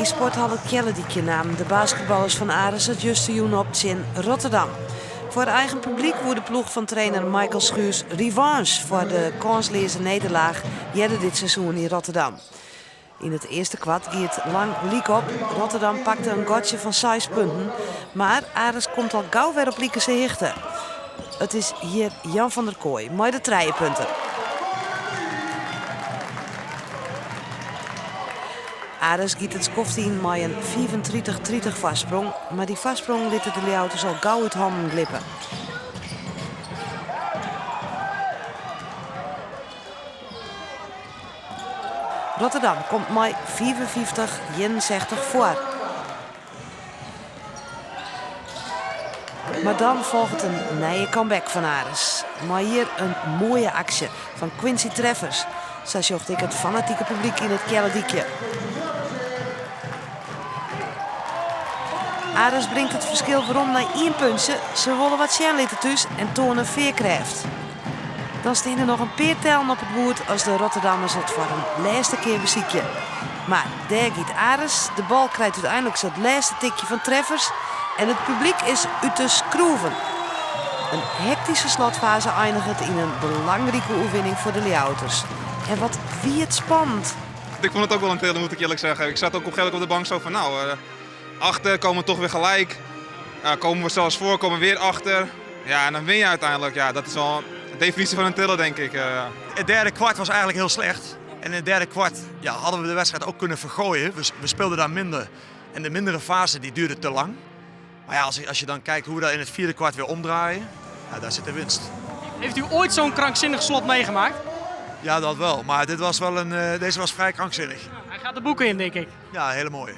Yn sporthal It Kealledykje namen de basketballers fan Aris it justerjûn op tsjin Rotterdam. Foar eigen publyk woe de ploech fan trainer Michael Schuurs revanche foar de kânsleaze nederlaach earder dit seizoen yn Rotterdam. Yn it earste kwart gie it lang lyk op. Rotterdam pakte in gatsje fan seis punten, mar Aris komt al gau wer op likense hichte. It is hjir Jan van der Kooi mei de trijepunter. Aris giet it skoft yn mei in 35 30 foarsprong, mar dy foarsprong litte de Ljouwerters al gau út hannen glippe. Rotterdam komt mei 55 61 foar. Mar dan folget in nije comeback fan Aris. Mei hjir in moaie aksje fan Quincy Treffers. Sa sjocht ek it fanatike publyk yn it Kealledykje. Aris bringt it ferskil werom nei ien puntsje. Se wolle wat sjen litte thús en toane fearkrêft. Dan stean der noch in pear tellen op it boerd as de Rotterdammers it foar in lêste kear besykje. Mar dêr giet Aris, de bal krijt úteinlik it lêste tikje fan Treffers en it publyk is út de skroeven. In hektyske slotfaze einiget yn in belangrike oerwinning foar de Ljouwerters. En wat wie it spannend! Ik vond het ook wel een thriller, moet ik eerlijk zeggen. Ik zat ook op een gegeven moment op de bank zo van, nou, uh, achter komen we toch weer gelijk. Uh, komen we zelfs voor, komen we weer achter. Ja, en dan win je uiteindelijk. Ja, dat is wel de definitie van een thriller, denk ik. Uh. Het derde kwart was eigenlijk heel slecht. En in het derde kwart ja, hadden we de wedstrijd ook kunnen vergooien. We, we speelden daar minder. En de mindere fase die duurde te lang. Maar ja, als, als je dan kijkt hoe we dat in het vierde kwart weer omdraaien, ja, daar zit de winst. Heeft u ooit zo'n krankzinnig slot meegemaakt? Ja, dat wel. Maar dit was wel een, uh, deze was vrij krankzinnig. Ja, hij gaat de boeken in, denk ik. Ja, hele mooie.